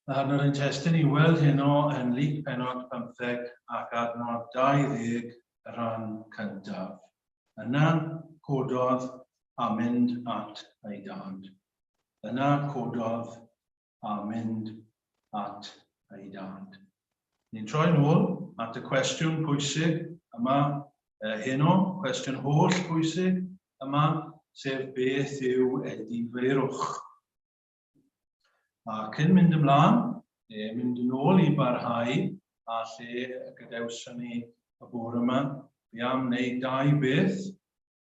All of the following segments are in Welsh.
Mae adnod ein testun i weld heno yn Luc pennod 15 ac adnod 20 y rhan cyntaf. Yna cododd a mynd at ei dad. Yna cododd a mynd at ei dad. Ni'n troi nôl at y cwestiwn pwysig yma heno, cwestiwn holl bwysig yma, sef beth yw edifeirwch? A cyn mynd ymlaen, e, mynd yn ôl i barhau a lle y gadewson ni y bore yma, fi am wneud dau beth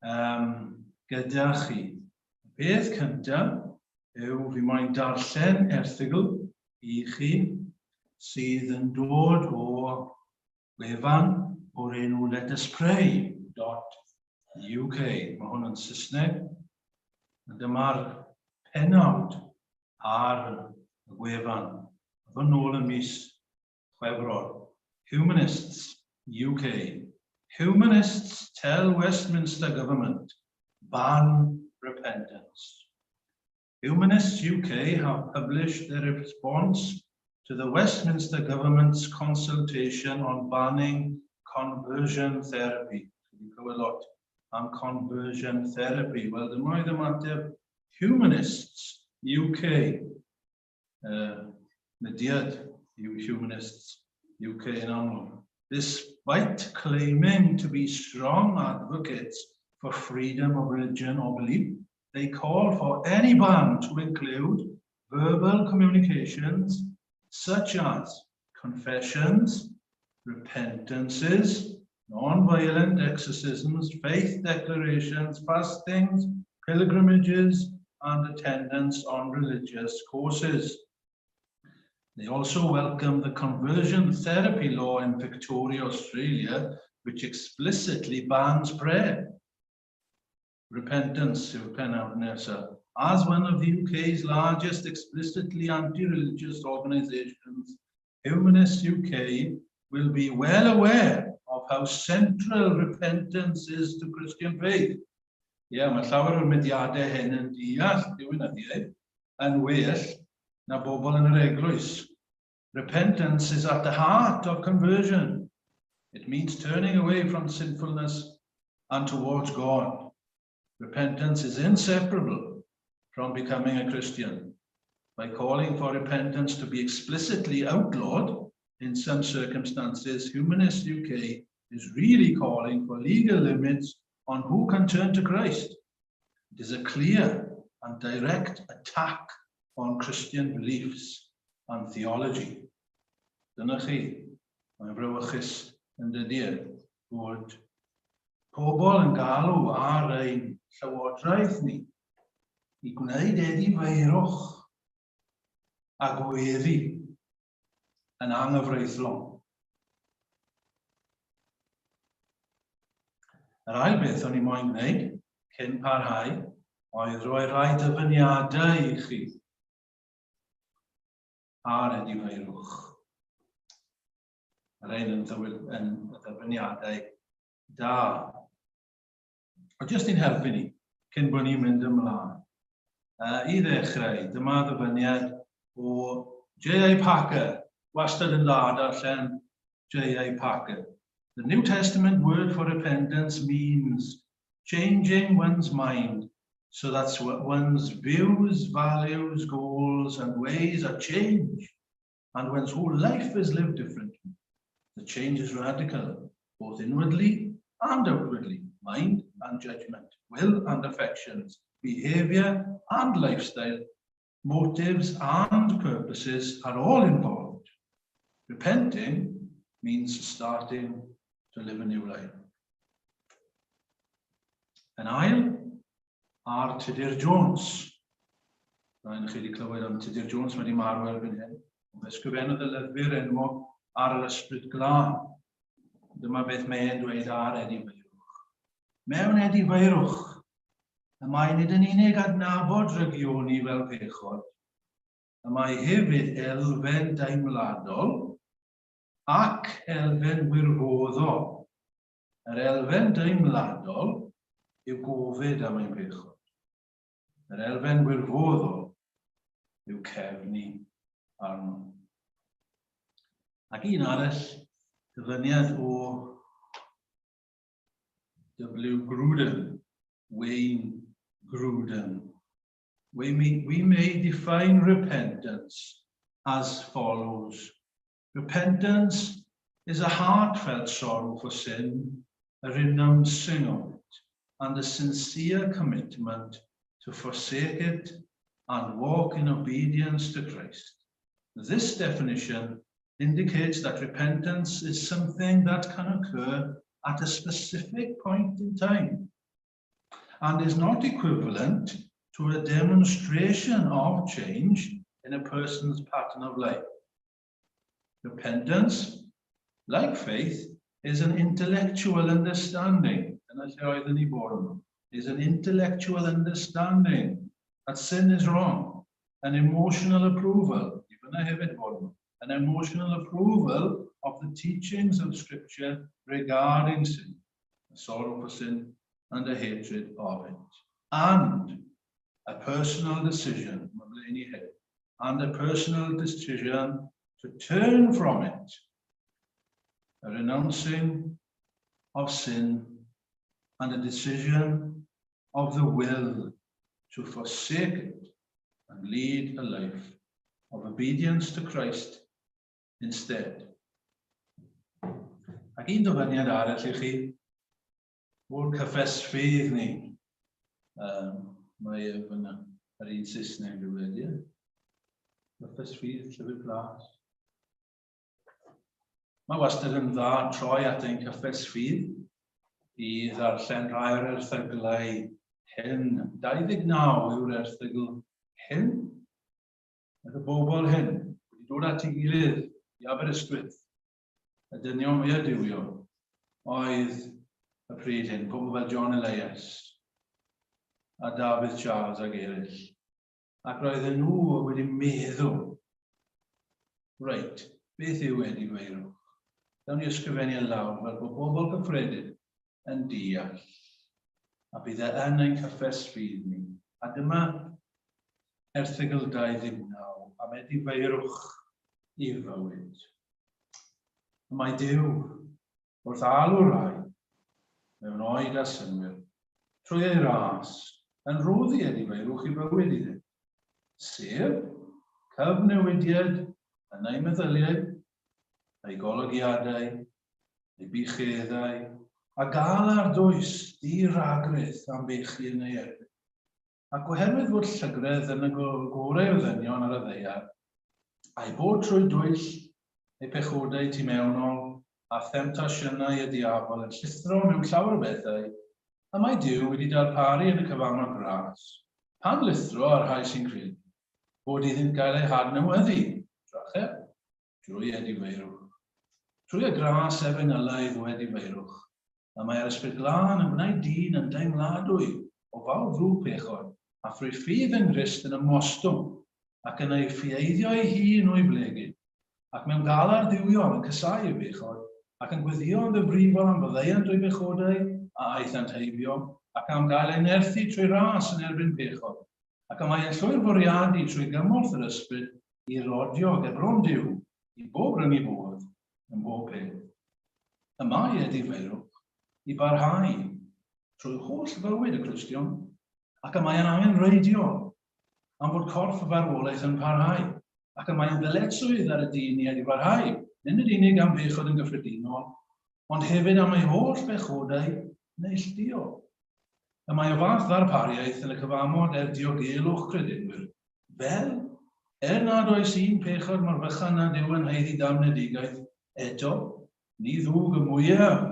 um, gyda chi. Y peth cyntaf yw fi moyn darllen erthygl i chi sydd yn dod o wefan o'r enw letuspray.uk. Mae hwn yn Saesneg. A dyma'r penawd ar y gwefan. Oedd hwn nôl yn mis Chwefror. Humanists UK. Humanists tell Westminster Government ban repentance. Humanists UK have published their response to the Westminster Government's consultation on banning conversion therapy. Wedi clywed lot am conversion therapy. Wel, dyma oedd ymateb Humanists UK. Uh, mudiad yw Humanists UK yn amlwg. Despite claiming to be strong advocates for freedom of religion or belief, They call for any ban to include verbal communications such as confessions, repentances, non-violent exorcisms, faith declarations, fastings, pilgrimages, and attendance on religious courses. They also welcome the conversion therapy law in Victoria, Australia, which explicitly bans prayer. Repentance yw'r pennawd nesaf. As one of the UK's largest explicitly anti-religious organisations, Humanists UK will be well aware of how central repentance is to Christian faith. Ie, yeah, mae llawer o'r mudiadau hyn yn deall diwinyddiaeth yn well na bobl yn yr eglwys. Repentance is at the heart of conversion. It means turning away from sinfulness and towards God. Repentance is inseparable from becoming a Christian. By calling for repentance to be explicitly outlawed in some circumstances, Humanist UK is really calling for legal limits on who can turn to Christ. It is a clear and direct attack on Christian beliefs and theology. Dyna chi, mae'n frawychus yn dydy e, bod pobl yn galw ar ein llywodraeth ni i gwneud edifeirwch a gweddi yn anghyfreithlon. Yr ail beth o'n i moyn gwneud cyn parhau oedd rhoi rhai dyfyniadau i chi ar edifeirwch. Mae rhain yn, yn ddyfyniadau da. Ond jyst i'n helpu ni, cyn bod ni'n mynd ymlaen. Uh, I ddechrau, dyma ddyfyniad o J.I. Packer, wastad yn dda darllen J.I. Packer. The New Testament word for repentance means changing one's mind so that one's views, values, goals and ways are changed and one's whole life is lived differently. The change is radical, both inwardly and outwardly, mind and judgment, will and affections, behavior and lifestyle, motives and purposes are all involved. Repenting means starting to live a new life. Yn ail, ar Tudur Jones. Rhaid chi wedi clywed am Tudur Jones, mae wedi marw erbyn hyn. Ond ysgrifennodd y lyfr enwog ar yr ysbryd glân. Dyma beth mae e'n dweud ar edifeirwch. Mewn edifeirwch, y mae nid yn unig adnabod drygioni fel pechod, y mae hefyd elfen deimladol ac elfen wirfoddol. Yr elfen deimladol yw gofid am ein pechod. Yr elfen wirfoddol yw cefnu arno. Ac un arall, dyfyniad o W. Gruden, Wayne Gruden. We may, we may define repentance as follows. Repentance is a heartfelt sorrow for sin, a renouncing of it, and a sincere commitment to forsake it and walk in obedience to Christ. This definition indicates that repentance is something that can occur at a specific point in time and is not equivalent to a demonstration of change in a person's pattern of life. Repentance, like faith, is an intellectual understanding. Dyna lle oeddwn i bore yma. Is an intellectual understanding that sin is wrong. An emotional approval, i fyna hefyd bore yma. An emotional approval of the teachings of Scripture regarding sin. A sorrow for sin and a hatred of it. And a personal decision, mae ble ni hefyd, and a personal decision to turn from it, a renouncing of sin and a decision of the will to forsake it and lead a life of obedience to Christ instead. Ac un dyfyniad arall i chi, o'r cyffes ffydd ni. Um, mae ef yn yr un Saesneg rhywbeth, ie? Cyffes ffydd, llyfr glas. Mae wastad yn dda troi at ein cyffes ffydd i ddarllen rhai o'r erthyglau hyn. 29 yw'r erthygl hyn. Oedd y bobl hyn wedi dod at ei gilydd i Aberystwyth, y dynion mwyaf duwiol oedd y pryd hyn, pobl fel John Elias a Dafydd Charles ag eraill. Ac roedden nhw wedi meddwl, reit, beth yw edifeirwch? Dawn ni ysgrifennu e lawr fel bod bobl gyffredin yn deall. A bydd e yn ein cyffes ffydd ni. A dyma erthygl 29 am edifeirwch i fywyd. Y mae Duw wrth alw rhai mewn oed a synnwyr, trwy ei ras, yn rhoddi edifeirwch i fywyd iddynt, sef cyfnewidiad yn eu meddyliau, eu golygiadau, eu bucheddau, a galar dwys di-ragrith am bechu yn ei erbyn. Ac oherwydd fod llygredd yn y gorau o ddynion ar y ddaear, a'u bod trwy dwyll eu pechodau tu mewnol a themtasiynau y diafol yn llithro mewn llawer o bethau, y mae Duw wedi darparu yn y cyfamod gras, pan lithro ar rhai sy'n credu, fod iddynt gael eu hadnewyddu, drachefn, drwy edifeirwch. Trwy y gras efengylaidd o edifeirwch, Y mae'r Ysbryd Glân yn gwneud dyn yn deimladwy o fawr ddrwg pechod, a thrwy ffydd yng Nghrist yn ymostwng, ac yn ei ffieiddio ei hun o'i blegid, ac mewn galar dduwiol yn casáu ei bechod, ac yn gweddïo yn ddifrifol am faddeuant o'i bechodau a aethant heibio, ac am gael ei nerthu trwy ras yn erbyn pechod, ac y mae yn llwyr fwriadu trwy gymorth yr Ysbryd i rodio gerbron Duw i bob ryngu bodd ym mhob peth. Y mae edifeirwch i barhau trwy holl fywyd y Cristion, ac y mae yn angenrheidiol am fod corff y farwolaeth yn parhau, ac y mae'n ddyletswydd ar y dyn i edifarhau, nid yn unig am bechod yn gyffredinol, ond hefyd am ei holl bechodau neilltuol. Y mae y fath ddarpariaeth yn y cyfamod er diogelwch credinwyr, fel, er nad oes un pechod mor fychan nad yw yn haeddu damnedigaeth, eto, ni ddwg y mwyaf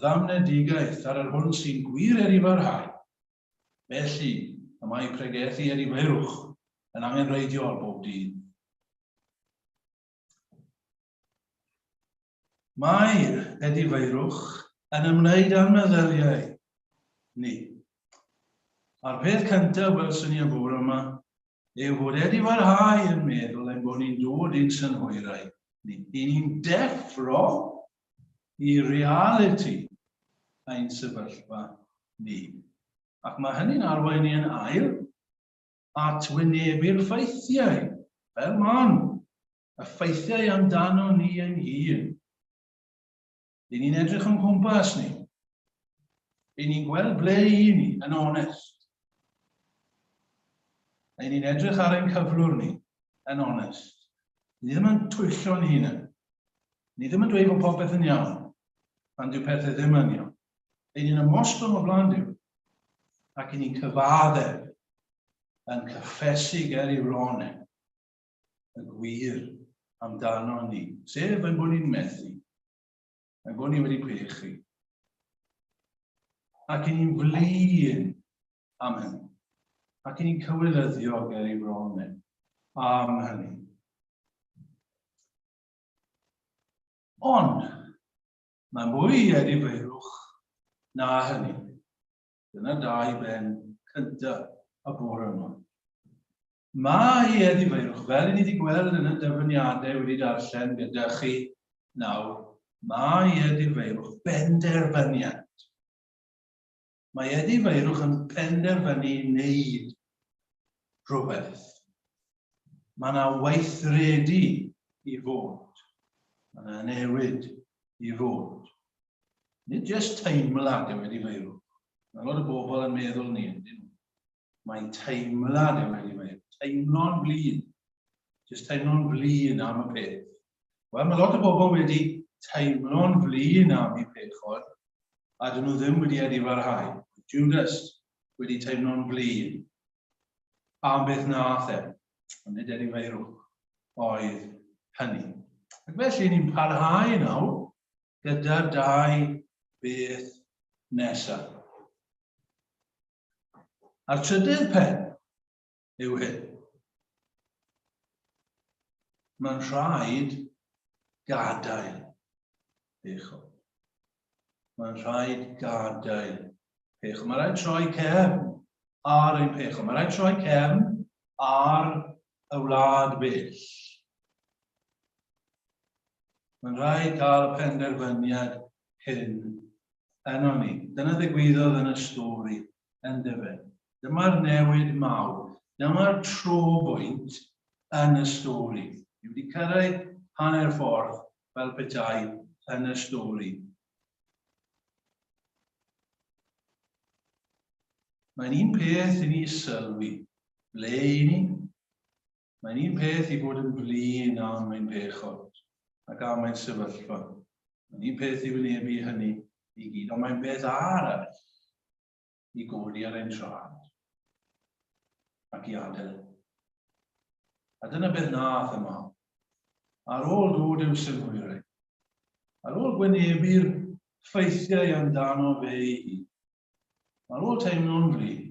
ddamnedigaeth ar yr hwn sy'n gwir er i farhau. Felly, y mae pregethu edifeirwch yn angenrheidiol bob dydd. Mae edifeirwch yn ymwneud â'n meddyliau ni. A'r peth cyntaf welson ni y bore yma yw fod edifarhau yn meddwl ein bod ni'n dod i'n synhwyrau ni. I ni'n deffro i realiti ein sefyllfa ni. Ac mae hynny'n arwain ni yn ail at wynebu'r ffeithiau, fel maen nhw, y ffeithiau amdano ni ein hun. Dyn ni'n edrych o'n cwmpas ni. Dyn ni'n gweld ble i ni, yn onest. Dyn ni'n edrych ar ein cyflwr ni, yn onest. Ni ddim yn twyllo'n hunain. Ni ddim yn dweud bod popeth yn iawn, pan dyw pethau ddim yn iawn. Dyn ni'n ymostwng o flaen Duw, ac i ni'n cyfaddef, yn cyffesu ger ei fron e, y gwir amdano ni, sef ein bod ni'n methu, ein bod ni wedi pechu, ac i ni'n flin am hynny, ac i ni'n cywilyddio ger ei fron e am hynny. Ond, mae mwy i edifeirwch na hynny. Dyna dau ben cyntaf y bore yma. Mae edifeirwch, fel i ni wedi gweld yn y dyfyniadau wedi darllen gyda chi nawr, mae edifeirwch benderfyniad. Mae edifeirwch yn penderfynu wneud rhywbeth. Mae yna weithredu i fod. Mae yna newid i fod. Nid jyst teimlad yw edifeirwch. Mae lot o bobl yn meddwl ni, ydyn nhw. Mae'n teimlad yw edifeirwch. Teimlo'n flin. Jyst teimlo'n flin am y peth. Wel, mae lot o bobl wedi teimlo'n flin am eu pechod, a dyn nhw ddim wedi edifarhau. Judas wedi teimlo'n flin am beth nath e, ond nid edifeirwch oedd hynny. Ac felly ni'n parhau nawr gyda'r dau beth nesaf. A'r trydydd pen yw hyn. Mae'n rhaid gadael pechod. Mae'n rhaid gadael pechod. Mae'n rhaid troi cefn ar ein pechod. Mae'n rhaid troi cefn ar y wlad bell. Mae'n rhaid cael y penderfyniad hyn yno ni. Dyna ddigwyddodd yn y stori, yndyfe. Dyma'r newid mawr. Dyma'r trobwynt yn y stori. Ni wedi cyrraedd hanner ffordd fel petai yn y stori. Mae'n un peth i ni sylwi ble i ni. Mae'n un peth i fod yn flin am ein pechod ac am ein sefyllfa. Mae'n un peth i wynebu hynny i gyd, ond mae'n beth arall i godi ar ein traed ac i adael. A dyna beth nath yma. Ar ôl dod i'w synhwyrau, ar ôl gwynebu'r ffeithiau amdano fe ei hun, Ar ôl teimlo'n flin,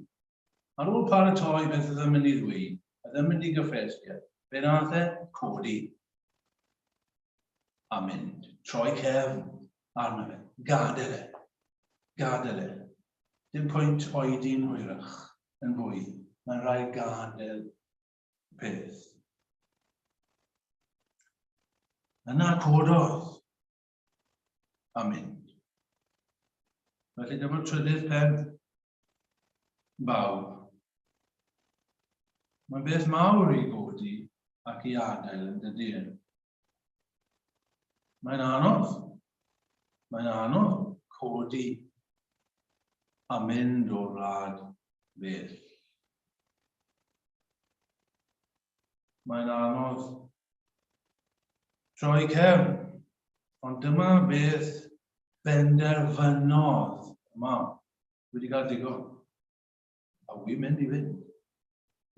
ar ôl paratoi beth oedd yn mynd i ddweud, oedd yn mynd i gyffesu, fe nath e codi a mynd. Troi cefn arno fe. Gadael e. Gadael e. Dim pwynt oedi'n hwyrach yn fwy. Mae'n rhaid gadael peth. Yna cododd a mynd. Felly dyma'r trydydd pen bawb. Mae'n beth mawr i godi ac i adael yn dydy e. Mae'n anodd. Mae'n anodd codi a mynd o'r wlad bell. Mae'n anodd troi cefn, ond dyma beth benderfynodd y mam. Wedi cael digon. A wy'n mynd i fynd.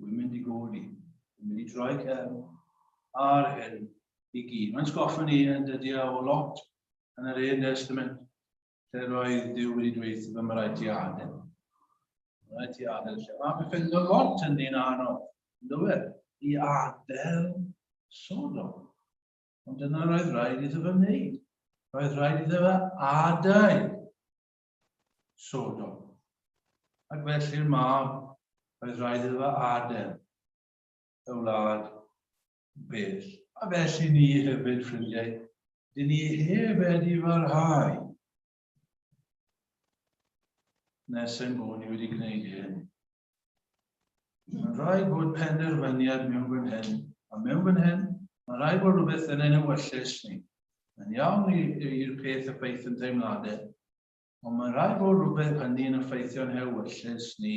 Wy'n mynd i godi. Wy'n mynd i droi cefn ar hyn i gyd. Mae'n sgoffa ni yn dydy o lot yn yr Hen Testament. Lle roedd Duw wedi dweud wrtho fe, mae rhaid ti adael. Mae rhaid ti adael lle. Mae fe ffindo lot yn dyn anodd, yn dweud, i adael Sodom. Ond dyna roedd rhaid iddo fe wneud. Roedd rhaid iddo fe adael Sodom. Ac felly'r mab, roedd rhaid iddo fe adael y wlad bell. A felly ni hefyd, ffrindiau, dyn ni heb edifarhau. nes ein bod ni wedi gwneud hyn. Mae'n rhaid bod penderfyniad mewn fan hyn, a mewn fan hyn, mae'n rhaid bod rhywbeth yn ein ewyllys ni. Mae'n iawn i'r peth effeithio yn teimladau, ond mae'n rhaid bod rhywbeth hynny yn effeithio'n hewyllys ni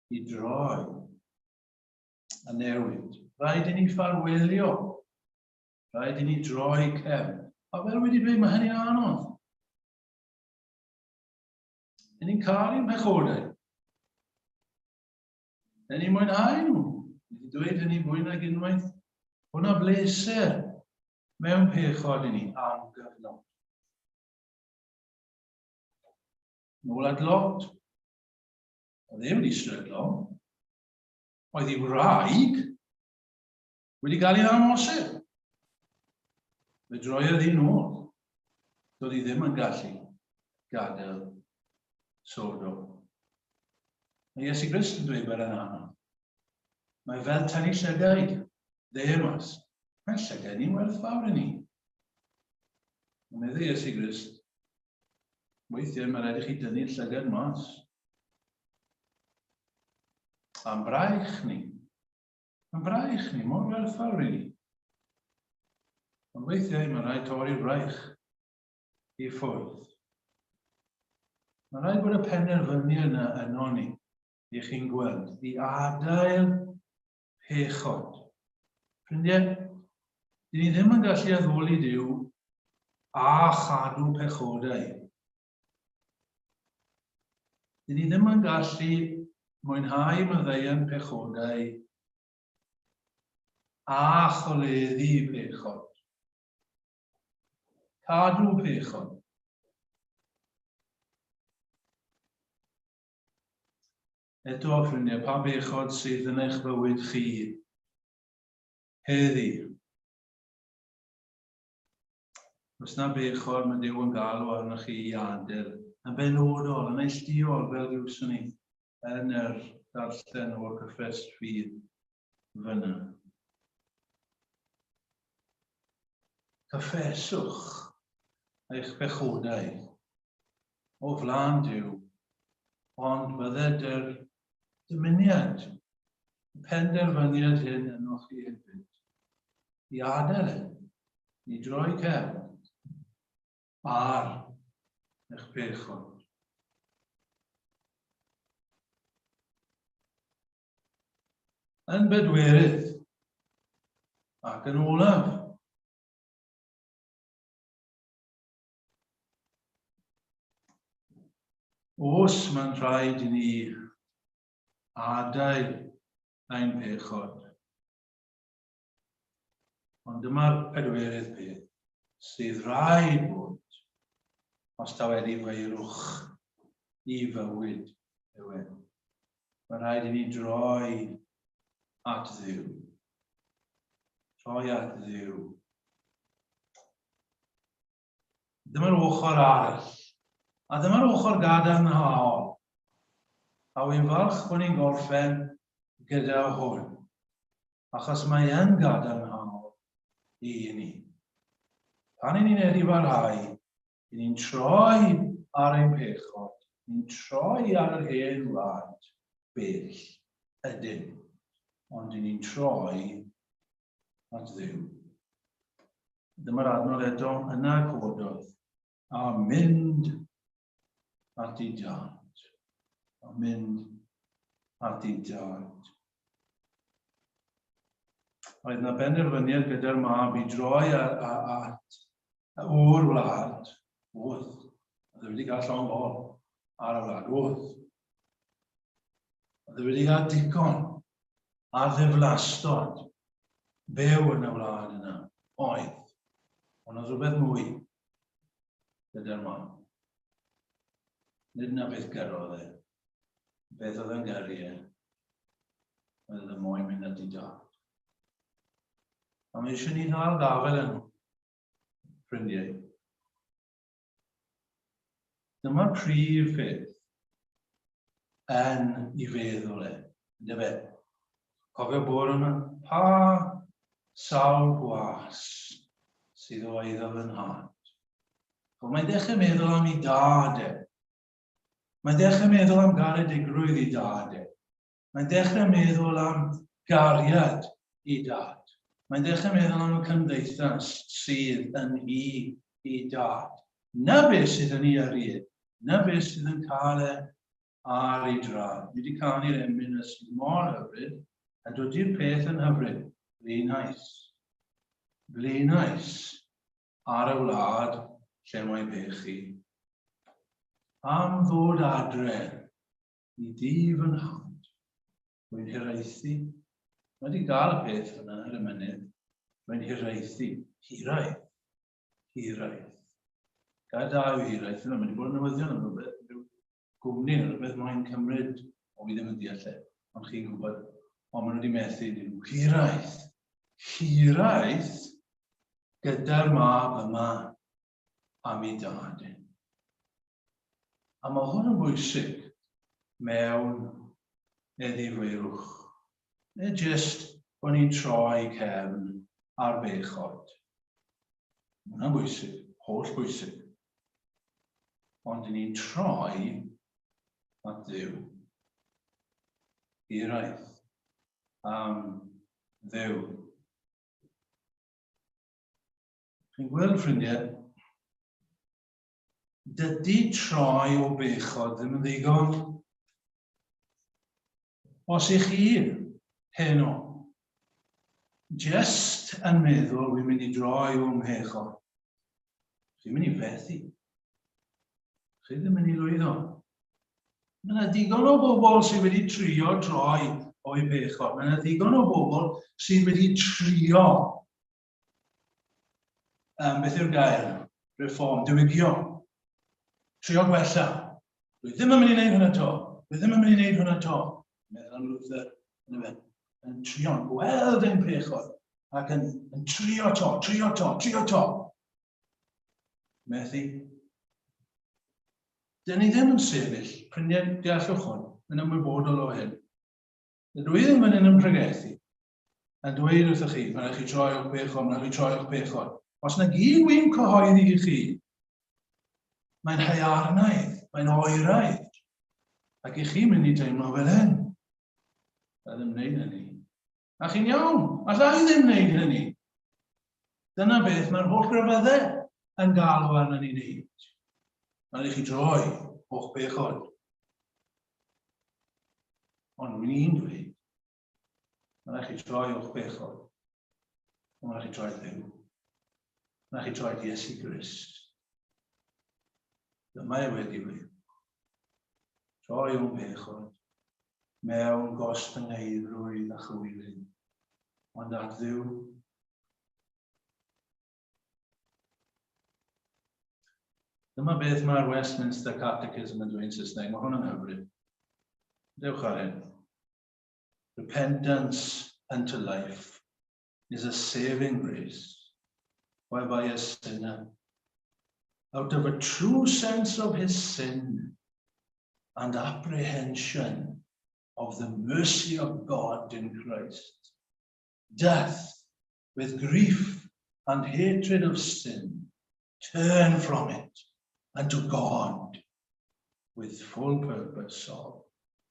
i droi a newid. Rhaid i ni ffarwelio. Rhaid i ni droi cefn. A fel wedi dweud, mae hynny'n anodd. Yn ni'n cael ein pechodau. Yn ni'n mwynhau nhw. Ni wedi dweud hynny fwy nag unwaith. Hwna bleser mewn pechod i ni am gyfnod. Nôl at Lot. Oedd e wedi stryglo. Oedd ei wraig wedi cael ei amosib. Fe droiodd hi nôl. Doedd hi ddim yn gallu gadael Sodom. Mae Iesu Grist yn dweud bod e'n anodd. Mae fel tynnu llygaid dde mas. Mae llygaid ni'n werthfawr i ni. Ond meddai Iesu Grist, weithiau mae rhaid i chi dynnu'r llygad mas. A'n braich ni. A'n braich ni, mor werthfawr i ni. Ond weithiau mae rhaid torri'r braich i ffwrdd. Mae rhaid bod y penderfyniad yna yno ni, i chi'n gweld, i adael pechod. Ffrindiau, dyn ni ddim yn gallu addoli Duw a chadw pechodau. Dyn ni ddim yn gallu mwynhau maddeuant pechodau a choleddu pechod. Cadw pechod. Eto, ffrindiau, pa bechod sydd yn eich bywyd chi heddi? Os na bechod, mae Duw yn galw arnoch chi i adael, yn benodol, yn neilltuol, fel gywson ni yn yr darllen o'r cyffes ffydd fyna. Cyffeswch eich pechodau o flaen Duw, ond bydded yr dymuniad, y penderfyniad hyn ynoch chi hefyd, i adael e, i droi cefn ar eich pechod. Yn bedwerydd ac yn olaf, Os mae'n rhaid i ni adael ein pechod. Ond dyma'r pedwerydd peth sydd rhaid bod os daw edifeirwch i fywyd yw e. Mae'n rhaid i ni droi at Dduw. Troi at Dduw. Dyma'r ochr arall. A dyma'r ochr gadarnhaol. A wy'n falch bod ni'n gorffen gyda hwn. Achos mae yn gadarnhaol i ni. Pan i ni'n edifarhau, i ni'n troi ar ein pechod, ni'n troi ar yr hen wlad bell, ydyn, ond i ni'n troi at Dduw. Dyma'r adnodd eto, yna cododd, a mynd at ei dad. A mynd at ei dad. Oedd na benderfyniad gyda'r mab i droi at o'r wlad, oedd. Oedd e wedi cael llong gol ar y wlad, oedd. Oedd e wedi cael digon ar ddiflastod byw yn y wlad yna. Oedd. Ond oedd rhywbeth mwy gyda'r mam. Nid na beth gyrrodd e. Beth oedd yn gyrru e. Oedd e moyn mynd at ei dad. A mae eisiau ni ddal gafel yn ffrindiau. Dyma'r prif peth yn ei feddwl e, yndyfe? fe? Cofio bod yna pa sawl gwas sydd o eiddo fy nhad. Wel, mae'n dechrau meddwl am ei dad e. Mae'n dechrau meddwl am garedigrwydd i dad e. Mae'n dechrau meddwl am gariad i dad. Mae'n dechrau meddwl am y cymdeithas sydd yn hi i dad. Na beth sydd yn ei yrru e. Na beth sydd yn cael e ar ei draed. Ni wedi canu'r emyn y sydd mor hyfryd, a dydy'r peth yn hyfryd. Blinais. Blinais ar y wlad lle mae pechu. Am ddod adre i dŷ fy nhad. Rwy'n hiraethu. Mae wedi gael y peth yna ar y mynydd. Rwy'n hiraethu. Hiraeth. Hiraeth. Gair da yw hiraeth. Mae wedi bod yn newyddion am rhywbeth. Rhyw gwmni neu rhywbeth mae'n cymryd. O, fi ddim yn deall e. Ond chi'n gwybod. Ond maen nhw wedi methu. Hiraeth. Hiraeth gyda'r mab yma am ei dad. A mae hwn yn bwysig mewn edifeirwch. Nid jyst bod ni'n troi cefn ar bechod. Mae hwnna'n bwysig, holl bwysig. Ond ni'n troi at Dduw. Hiraeth am Dduw. Chi'n gweld, ffrindiau, dydy troi o bechod ddim yn ddigon. Os ych chi heno just yn meddwl wy'n mynd i droi o'm mhechod, chi'n mynd i fethu. Chi ddim yn mynd i lwyddo. Mae yna ddigon o bobl sydd wedi trio troi o'u pechod. Mae yna ddigon o bobl sydd wedi trio beth yw'r gair? Reform, diwygio. Trio gwella. Dwi ddim yn mynd i wneud hwnna to. Dwi ddim yn mynd i wneud hwnna to. Meddwl am Luther, yn y yn trio gweld ein pechod ac yn, yn trio to, trio to, trio to. Methu. Dyn ni ddim yn sefyll, pryniau deallwch hwn, yn ymwybodol o hyn. Dydw i ddim yn un yn pregethu, yn dweud wrthych chi, mae'n rhaid chi troi o'ch pechod, mae'n rhaid chi troi o'ch pechod. Os na gyd wy'n cyhoeddi i chi, mae'n haearnaidd, mae'n oeraidd, ac i chi mynd i teimlo fel hyn. A ddim wneud hynny. A chi'n iawn, alla i ddim wneud hynny. Dyna beth mae'r holl grefyddau yn galw arna ni wneud. Mae'n rhaid i chi droi o'ch pechod. Ond wy'n i'n dweud, Mae'n rhaid chi droi o'ch bechod. Mae'n rhaid chi droi Dduw. Mae'n rhaid chi droi Iesu Grist. Dyma e wedi dweud. Troi o'n bechod mewn gostyngeiddrwydd a chywilydd, ond at Dduw. Dyma beth mae'r Westminster Catechism yn dweud yn Saesneg. Mae hwn yn hyfryd. Dewch ar hyn. Repentance unto life is a saving grace whereby a sinner, out of a true sense of his sin and apprehension of the mercy of God in Christ, doth, with grief and hatred of sin, turn from it unto God with full purpose of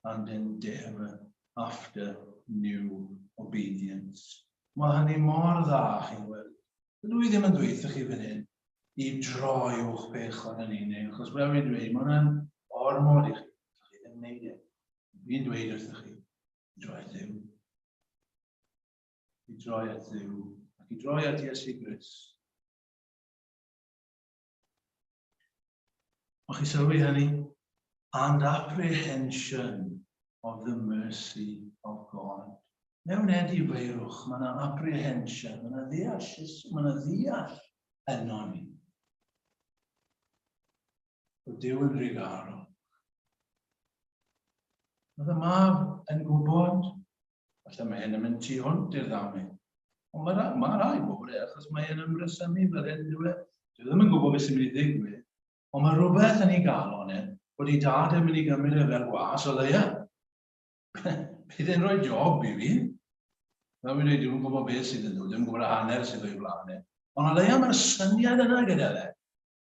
and endeavour after new obedience. Mae hynny mor dda, chi'n gweld. Dydw i ddim yn dweud chi fan hyn i droi o'ch bechod yn unig, achos fel fi'n dweud, mae hwnna'n ormod i chi. Chi ddim wneud e. Fi'n dweud wrthych chi, i droi at Dduw. I droi at Dduw, ac i droi at Iesu Grist. O'ch chi sylwi hynny? And apprehension of the mercy of God. Mewn edifeirwch, mae yna apprehension, mae yna ddeall, mae yna ddeall yno ni. Bod Duw yn drugarog. Oedd y mab yn gwybod Falle mae hyn yn mynd tu hwnt i'r ddameg. Ond mae, mae rhai bobl e, achos mae e'n ymresymu fel hyn, dyw e. Dwi ddim yn gwybod beth sy'n mynd i ddigwydd, ond mae rhywbeth yn ei galon e, bod ei dad yn mynd i gymryd e fel gwas o leia. Bydd e'n rhoi job i fi. Fel fi'n dweud, dwi'n gwybod beth sydd yn dod, dwi'n gwybod y hanner sydd o'i flaen e. Ond o leia mae'r syniad yna gyda fe.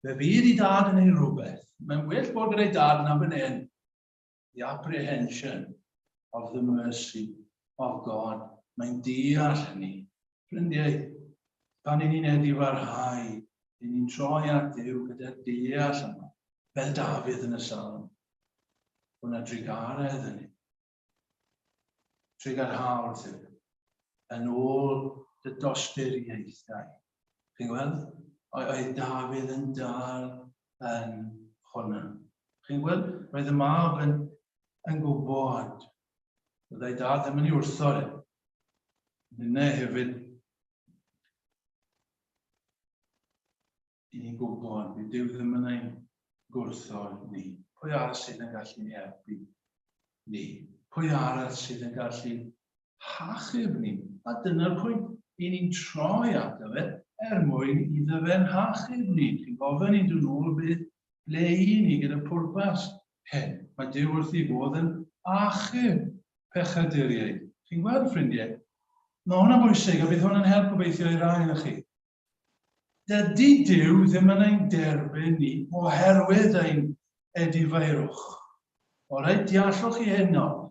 Fe fydd ei dad yn ei rhywbeth. Mae'n well bod gyda'i dad na fan hyn. The apprehension of the mercy of God. Mae'n deall hynny. Ffrindiau, pan i ni'n edifarhau, i ni'n troi at Dduw gyda deall yma, fel Dafydd yn y salm, bod yna drugaredd yn ni. Trugarhaol Dduw, yn ôl dy dosturiaethau. Chi'n gweld? Oedd Dafydd yn dal yn hwnna. Chi'n gweld? Roedd y mab yn, yn gwybod. Byddai dad ddim yn ei wrthod e. Nynne hefyd. I ni'n gwybod, bydd Duw ddim yn ein gwrthod ni. Pwy arall sydd yn gallu'n helpu ni? Pwy arall sydd yn gallu hachub ni? A dyna'r pwynt, i ni'n troi ato fe er mwyn iddo fe'n hachub ni. Chi'n gofyn i'n dod nôl beth ble i ni gyda pwrpas hyn. Mae Duw wrth ei fodd yn achub pechaduriaid. Chi'n gweld, ffrindiau? Mae hwnna'n bwysig a bydd hwn yn help gobeithio i rai o'ch chi. Dydy Duw ddim yn ein derbyn ni oherwydd ein edifeirwch. Oreit, deallwch chi hyn nawr.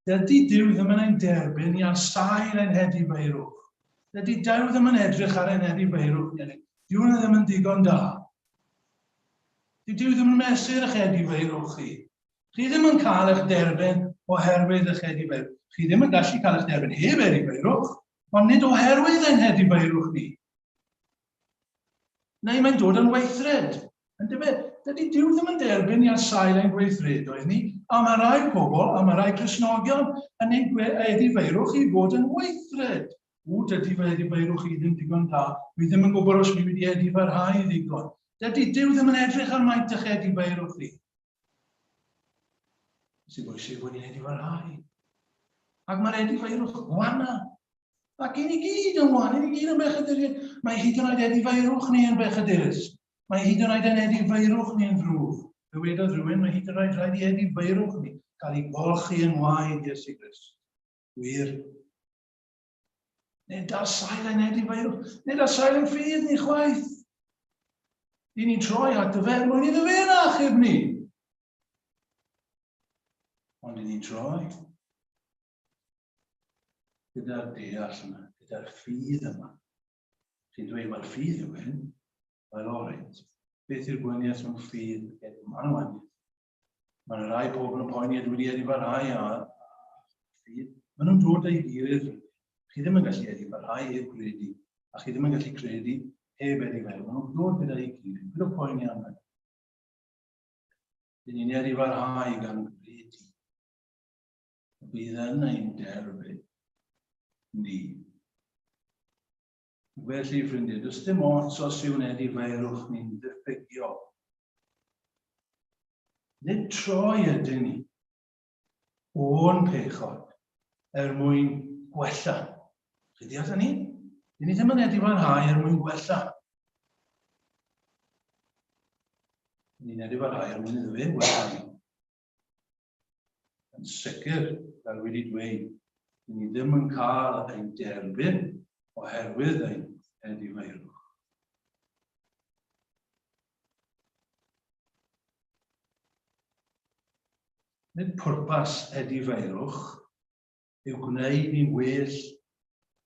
Dydy Duw ddim yn ein derbyn ni ar sail ein hedifeirwch. Dydy Duw ddim yn edrych ar ein hedifeirwch ni. Dyw hwnna ddim yn ddigon da. Dydy Duw ddim yn mesur eich edifeirwch chi. Chi ddim yn cael eich derbyn oherwydd eich edifeirwch. Chi ddim yn gallu cael eich derbyn heb edifeirwch. Ond nid oherwydd ein hedifeirwch ni. Neu mae'n dod yn weithred. Yn dyfe, dydy Duw ddim yn derbyn ni ar sail ein gweithredoedd ni, a mae rai pobl, a mae rai Cristnogion yn ei edifeirwch i fod yn weithred. O, dydy fy edifeirwch i ddim digon da, dwi ddim yn gwybod os dwi wedi edifarhau ddigon. Dydy Duw ddim yn edrych ar maint eich edifeirwch chi. Sy'n bwysig bod ni'n edifarhau. Ac mae'r edifeirwch gwana. Ac i ni gyd yn wan, i ni gyd yn bechaduriaid. Mae hyd yn oed edifeirwch ni yn bechadurus. Mae hyd yn oed yn edifeirwch ni yn ddrwg. Fe wedodd rhywun, mae hyd yn oed rhaid i edifeirwch ni gael ei golchi yng ngwaed Iesu Grist. Wir. Nid ar sail ein edifeirwch, nid ar sail ein ffydd ni chwaith. I ni'n troi at y fe er mwyn iddo fe'n achub ni. Ond i ni'n troi gyda'r deall yma, gyda'r ffydd yma. Chi'n dweud, wel, ffydd yw hyn. Wel, o reit. Beth yw'r gwahaniaeth rhwng ffydd ac edrych? Mae'n wahaniaeth. Mae yna rai pobl yn poeni ydw wedi edifarhau a ffydd. Maen nhw'n dod â'i gilydd. Chi ddim yn gallu edifarhau heb gredu, a chi ddim yn gallu credu heb edifarhau. Maen nhw'n dod gyda'i gilydd. Pidwch poeni am hynny. Dyn ni'n edifarhau gan gredu. Y bydd yn ein derbyn ni. Felly, ffrindiau, does dim ots os yw'n edifeirwch ni'n ddiffygiol. Nid troi ydyn ni o'n pechod er mwyn gwella. Chi deall hynny? Dyn ni ddim yn edifarhau er mwyn gwella. Dyn ni'n edifarhau er mwyn iddo fe wella ni. Yn sicr, fel wedi dweud, dyn ni ddim yn cael ein derbyn oherwydd ein edifeirwch. Nid pwrpas edifeirwch yw gwneud ni'n well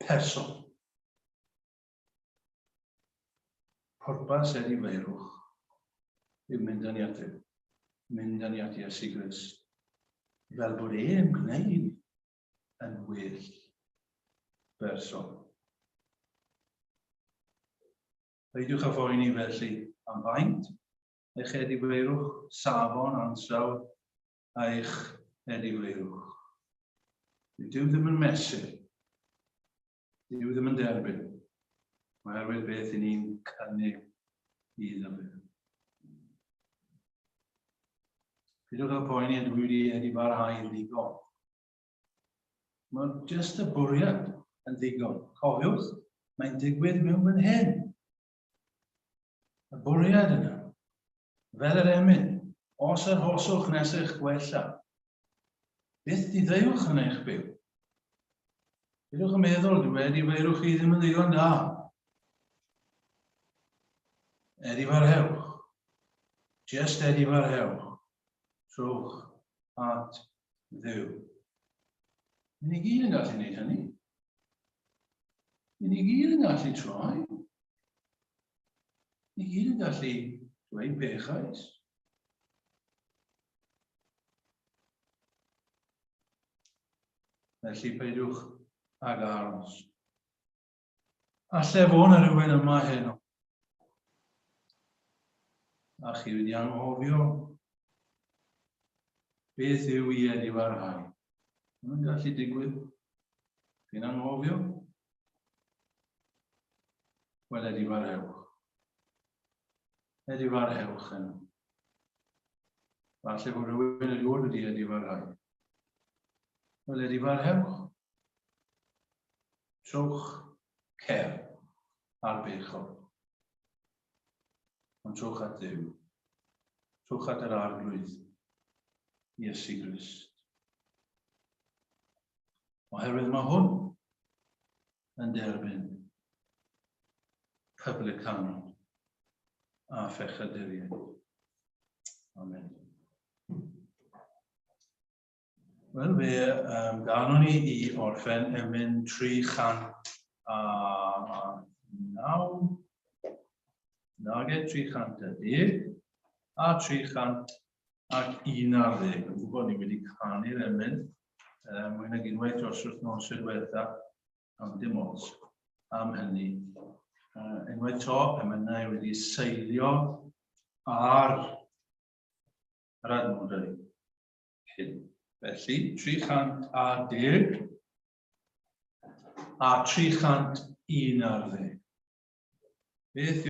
person. Pwrpas edifeirwch yw mynd â ni at Dduw, mynd â ni at Iesu Grist, fel bod e'n gwneud yn well berson. Peidiwch â phoeni felly am faint eich edifeirwch, safon, ansawdd eich edifeirwch. Dyw ddim yn mesur. Dyw ddim yn derbyn, oherwydd beth i ni'n cynnig iddo fe. Peidiwch â poeni ydw i wedi edifarhau yn ddigon. Mae jyst y bwriad yn ddigon. Cofiwch, mae'n digwydd mewn fan hyn. Y bwriad yna, fel yr emyn, os arhoswch nes eich gwella, byth diddeuwch yn eich byw. Peidiwch yn meddwl, dwi wedi feirwch chi ddim yn ddigon da. Edifarhewch. Just edifarhewch. Trowch. at Dduw. Ni gyd yn gallu gwneud hynny. Ni gyd yn gallu troi. Ni gyd yn gallu dweud bechais. Felly peidiwch ag aros. Alle fod yna rhywun yma heno. A chi wedi anghofio beth yw i edifarhau. Mae'n gallu digwydd. Chi'n anghofio? Wel, edifarhewch. Edifarhewch heno. Falle bod rhywun erioed wedi edifarhau. Wel, edifarhewch. Trowch cefn ar bechod. Ond trowch at Dduw. Trowch at yr Arglwydd, Iesu Grist. Oherwydd mae hwn yn derbyn publicanod a phechaduriaid. Amen. Wel, fe ganwn ni i orffen emyn 309, nage 310 a 311. Yn gwybod ni wedi canu'r emyn mwy nag unwaith dros wythnos diwetha, ond dim ots am hynny. Unwaith to, emynau wedi seilio ar yr adnodau hyn. Felly, 310 a 311. Beth